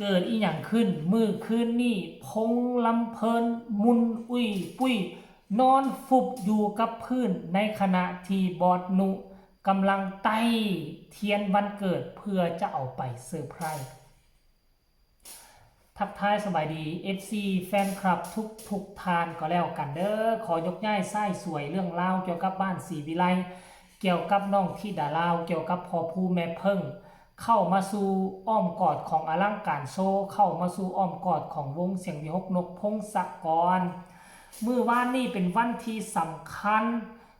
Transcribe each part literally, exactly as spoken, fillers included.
เกิดอีหยังขึ้น มื้อคืนนี้ พงษ์ลำเพลิน มุ่นอุ้ยปุ้ย นอนฟุบอยู่กับพื้น ในขณะที่บอสนุกำลังไต้เทียนวันเกิดเพื่อจะเอาไปเซอร์ไพรส์ ทักทายสบายดี เอฟซี แฟนคลับทุกทุกท่านก็แล้วกันเด้อ ขอยกย้ายไส้สวยเรื่องราวเกี่ยวกับบ้านศรีวิไล เกี่ยวกับน้องธิดาลาว เกี่ยวกับพ่อภูแม่เพิ่ง เข้ามาสู่อ้อมกอดของอลังการโชว์ เข้ามาสู่อ้อมกอดของวงเสียงวิหก นกพงศกร มื้อวานนี้เป็นวันที่สำคัญ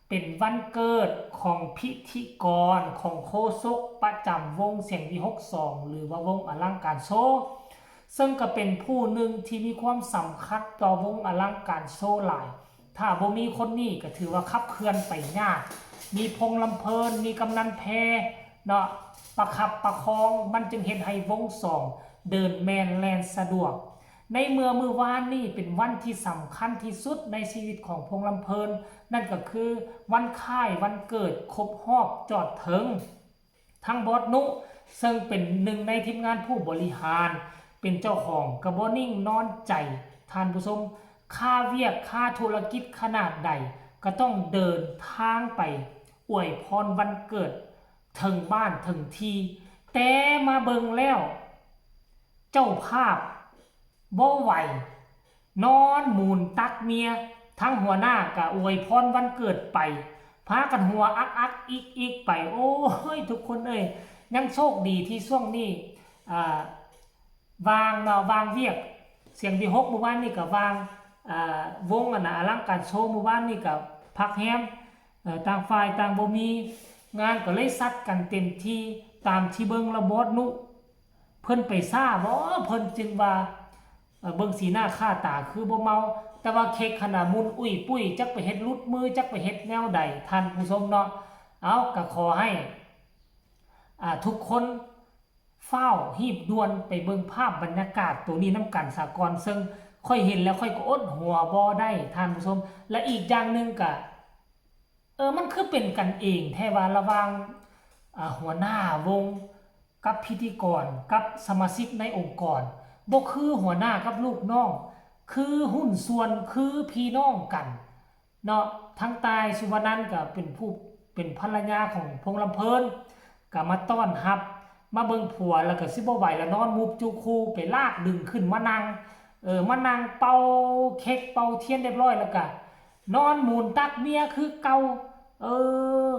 เป็นวันเกิดของพิธีกร ของโฆษกประจำวงเสียงวิหก สอง หรือว่าวงอลังการโชว์ ซึ่งก็เป็นผู้หนึ่งที่มีความสำคัญต่อวงอลังการโชว์หลาย ถ้าบ่มีคนนี้ก็ถือว่าขับเคลื่อนไปยาก มีพงษ์ลำเพลิน มีกำนันแพรเนาะ ประคับประคอง มันจึงเฮ็ดให้วงสองเดินแม่นแล่นสะดวก ในเมื่อมื้อวานนี้เป็นวันที่สำคัญที่สุดในชีวิตของพงษ์ลำเพลิน นั่นก็คือวันคล้ายวันเกิดครบรอบจอดถึง ทั้งบอสนุ ซึ่งเป็นหนึ่งในทีมงานผู้บริหาร เป็นเจ้าของกะบ่นิ่งนอนใจ ท่านผู้ชม ค่าเวียกค่าธุรกิจขนาดใด ก็ต้องเดินทางไปอวยพรวันเกิดถึงบ้านถึงที่ แต่มาเบิ่งแล้ว เจ้าภาพบ่ไหว นอนหมุนตักเมีย ทั้งหัวหน้าก็อวยพรวันเกิดไป พากันหัวอักอักอิกอิกไป โอ้ย ทุกคนเอ้ย ยังโชคดีที่ช่วงนี้ อ่า วางเนาะ วางเวียก เสียงวิหกมื้อวานนี่ก็วาง อ่า วงอันน่ะ อลังการโชว์มื้อวานนี่ก็พักแฮม เอ่อ ต่างฝ่ายต่างบ่มีงาน ก็เลยซัดกันเต็มที่ ตามที่เบิ่งแล้วบอสนุ เพิ่นไปซ่าบ่ เพิ่นจึงว่า เอ่อ เบิ่งสีหน้าค่าตาคือบ่เมา แต่ว่าเค้กขนาดมุ่นอุ้ยปุ้ย จักไปเฮ็ดหลุดมือ จักไปเฮ็ดแนวใด ท่านผู้ชมเนาะ เอา ก็ขอให้ อ่า ทุกคนฟ้าวฮีบด่วนไปเบิ่งภาพบรรยากาศตัวนี้นำกันซะก่อน ซึ่งข้อยเห็นแล้วข้อยก็อดหัวบ่ได้ ท่านผู้ชม และอีกอย่างหนึ่งก็ เออ มันคือเป็นกันเองแท้ว่าระหว่าง อ่า หัวหน้าวงกับพิธีกรกับสมาชิกในองค์กร บ่คือหัวหน้ากับลูกน้อง คือหุ้นส่วน คือพี่น้องกันเนาะ ทั้งตายสุวรรณันท์ก็เป็นผู้ เป็นภรรยาของพงษ์ลำเพลิน ก็มาต้อนรับ มาเบิ่งผัวแล้วก็สิบ่ไหวแล้ว นอนมุบจูคู ไปลากดึงขึ้นมานั่ง เออ มานั่งเป่าเค้กเป่าเทียนเรียบร้อยแล้วก็ นอนหมุนตักเมียคือเก่า เออ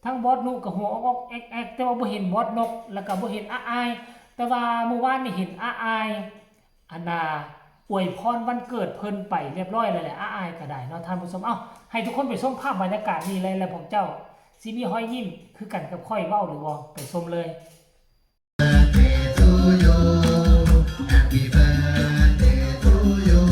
ทั้งบอสนุก็หัวออกๆแอกๆ แต่ว่าบ่เห็นบอสนก แล้วก็บ่เห็นอาอาย แต่ว่ามื้อวานนี่เห็นอาอาย อันน่าอวยพรวันเกิดเพิ่นไปเรียบร้อยแล้วแหละ อาอายก็ได้เนาะ ท่านผู้ชม เอ้า ให้ทุกคนไปชมภาพบรรยากาศนี้เลย แล้วพวกเจ้าสิมีรอยยิ้มคือกันกับข้อยเว้าหรือบ่ ไปชมเลย Happy birthday to you.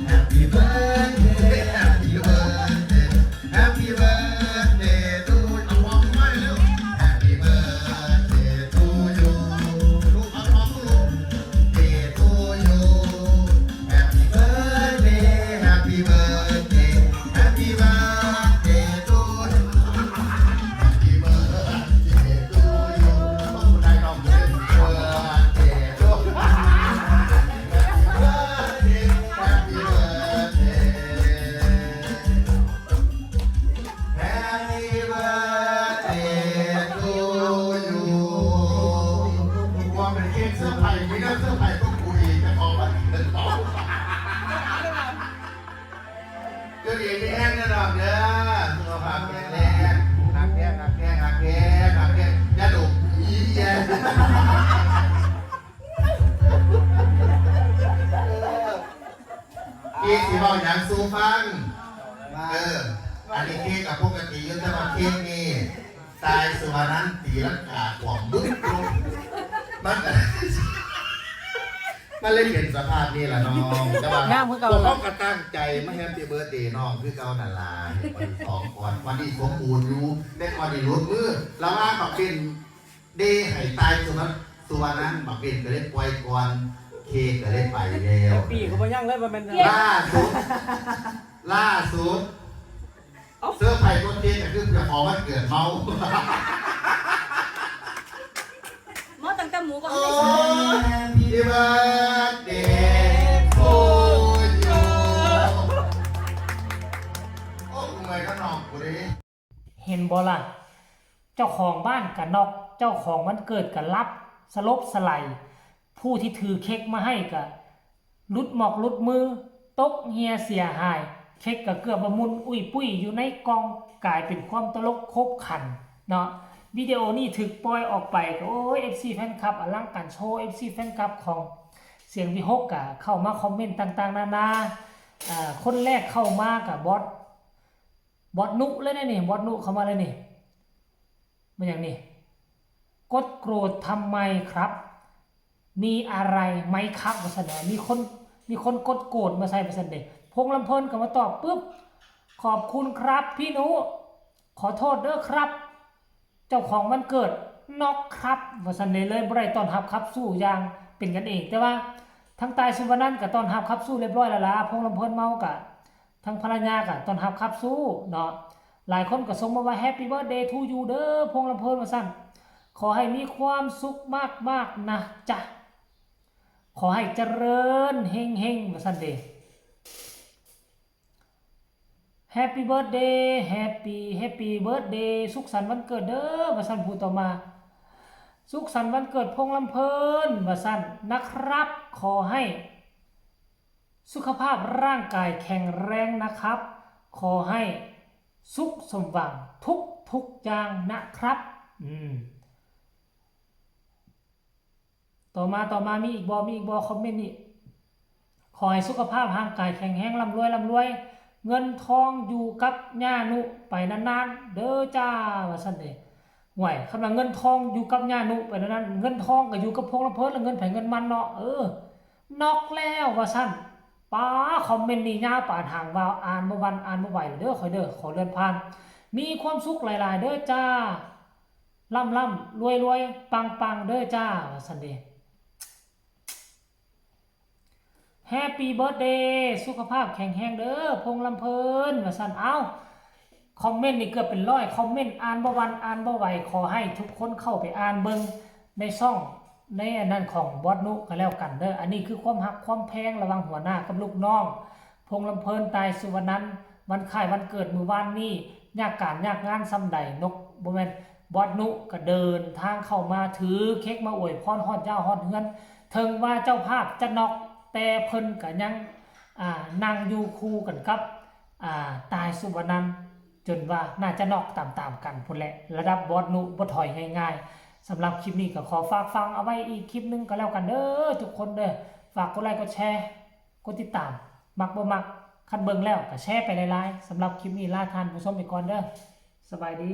Happy birthday, happy birthday, happy birthday to you. เอาพร้อมกันไหว้เร็ว Happy birthday to you. ลูก เอาพร้อมลูก Day to you. Happy birthday, happy birthday, happy birthday to you. Happy birthday to you. ต้องได้ดอกเบี้ย Birthday to you. Happy birthday, happy birthday. Happy birthday to you. ว่าเป็นเค้กเซอร์ไพรส์ มีเรื่องเซอร์ไพรส์พวกกูอีก จะขอวันเกิดเขา เจ้าเดียมีแห้งแน่นอนเด้อ สุขภาพแข็งแรง หักแพง หักแพง หักแพง หักแพง อย่าดมอีแย่ เค้กสิเว้าหยังสู่ฟัง เออ อันนี้เค้กกับปกติอยู่ แต่ว่าเค้กนี่ ตายสุวรรณันท์ตีลังกาขวางบึ้งลง มัน มันเลยเป็นสภาพนี้ล่ะน้อง แต่ว่างามคือเก่า พวกเขาก็ตั้งใจมา Happy Birthday น้องคือเก่านั่นล่ะ วันที่สองก่อน วันนี้สมบูรณ์อยู่ แต่ก่อนนี่หลุดมือ ระหว่างบักเบน เดให้ตายสุวรรณ สุวรรณันท์ บักเบนก็เลยปล่อยก่อน เค้กก็เลยไปแล้ว ปีเขาบ่ยังเลย บ่แม่น ล่าสุด ล่าสุด เซอร์ไพรส์ต้นเค้กก็คือเจ้าของวันเกิดเมา เมาตั้งแต่ Happy birthday to you โอ้ยเมื่อยก็นอนกูเลย เห็นบ่ล่ะ เจ้าของบ้านกะน็อก เจ้าของวันเกิดกะหลับ สลบสลาย ผู้ที่ถือเค้กมาให้กะหลุดหมอกหลุดมือ ตกเหี่ยเสียหาย เค้กกะเกือบว่าหมุนอุ้ยปุ้ยอยู่ในกล่อง กลายเป็นความตลกขบขันเนาะ วิดีโอนี้ถูกปล่อยออกไปกะ โอ้ย เอฟซี แฟนคลับ อลังการโชว์ เอฟซี แฟนคลับของเสียงวิหกกะเข้ามาคอมเมนต์ต่างๆ นานา อ่า คนแรกเข้ามากะบอส บอสนุเลยนะนี่ บอสนุเข้ามาเลยนี่ มันอย่างนี้ กดโกรธทำไมครับ มีอะไรไหมครับ ว่าซั่นนะ มีคน มีคนกดโกรธมาใส่ ว่าซั่นเด้ พงษ์ลำเพลินก็มาตอบปุ๊บ ขอบคุณครับพี่นุ ขอโทษเด้อครับ เจ้าของวันเกิดน็อกครับ ว่าซั่นเด้ เลยบ่ได้ต้อนรับขับสู้อย่างเป็นกันเอง แต่ว่าทางตายสุวรรณันท์ก็ต้อนรับขับสู้เรียบร้อยแล้วล่ะ พงษ์ลำเพลินเมากะ ทางภรรยากะต้อนรับขับสู้เนาะ หลายคนก็ส่งมาว่า Happy birthday to you เด้อ พงษ์ลำเพลิน ว่าซั่น ขอให้มีความสุขมากๆ นะจ๊ะ ขอให้เจริญเฮงๆ ว่าซั่นเด้ Happy birthday Happy Happy birthday สุขสันต์วันเกิดเด้อ ว่าซั่น ผู้ต่อมา สุขสันต์วันเกิดพงษ์ลำเพลิน ว่าซั่น นะครับ ขอให้สุขภาพร่างกายแข็งแรงนะครับ ขอให้สุขสมหวังทุกทุกๆอย่างนะครับ อืม ต่อมา ต่อมา มีอีกบ่ มีอีกบ่ คอมเมนต์นี่ ขอให้สุขภาพร่างกายแข็งแรง ร่ำรวย ร่ำรวย เงินทองอยู่กับย่านุไปนานๆ เด้อจ้า ว่าซั่นเด้ ห่วย คันว่าเงินทองอยู่กับย่านุไปนานๆ เงินทองก็อยู่กับพงษ์ลำเพลิน แล้วเงินไผเงินมันเนาะ เออ น็อกแล้ว ว่าซั่น ป๊า คอมเมนต์นี่ยาวปานหางว่าว อ่านบ่หวั่น อ่านบ่ไหวเด้อ ข้อยเด้อ ขอเลื่อนผ่าน มีความสุขหลายๆ เด้อจ้า ร่ำร่ำรวยรวย ปังปังเด้อจ้า ว่าซั่นเด้ Happy birthday สุขภาพแข็งแรงเด้อ พงษ์ลำเพลิน ว่าซั่น เอ้า คอมเมนต์นี่เกือบเป็นร้อยคอมเมนต์ อ่านบ่หวั่น อ่านบ่ไหว ขอให้ทุกคนเข้าไปอ่านเบิ่งในช่อง ในอันนั้นของบอสนุก็แล้วกันเด้อ อันนี้คือความฮักความแพงระหว่างหัวหน้ากับลูกน้อง พงษ์ลำเพลิน ตายสุวรรณันท์ วันคล้ายวันเกิดมื้อวานนี้ ยากการยากงานส่ำใด นก บ่แม่น บอสนุก็เดินทางเข้ามาถือเค้กมาอวยพรฮอดย่าฮอดเฮือน ถึงว่าเจ้าภาพจะน็อก แต่เพิ่นก็ยัง อ่า นั่งอยู่คู่กันกับ อ่า ตายสุวรรณันท์ จนว่าน่าจะน็อกตามๆ กันพุ้นแหละ ระดับบอสนุบ่ถอยง่ายๆ สำหรับคลิปนี้ก็ขอฝากฝังเอาไว้อีกคลิปหนึ่งก็แล้วกันเด้อทุกคนเด้อ ฝากกดไลค์กดแชร์ กดติดตาม มักบ่มัก คันเบิ่งแล้วก็แชร์ไปหลายๆ สำหรับคลิปนี้ลาท่านผู้ชมไปก่อนเด้อ สบายดี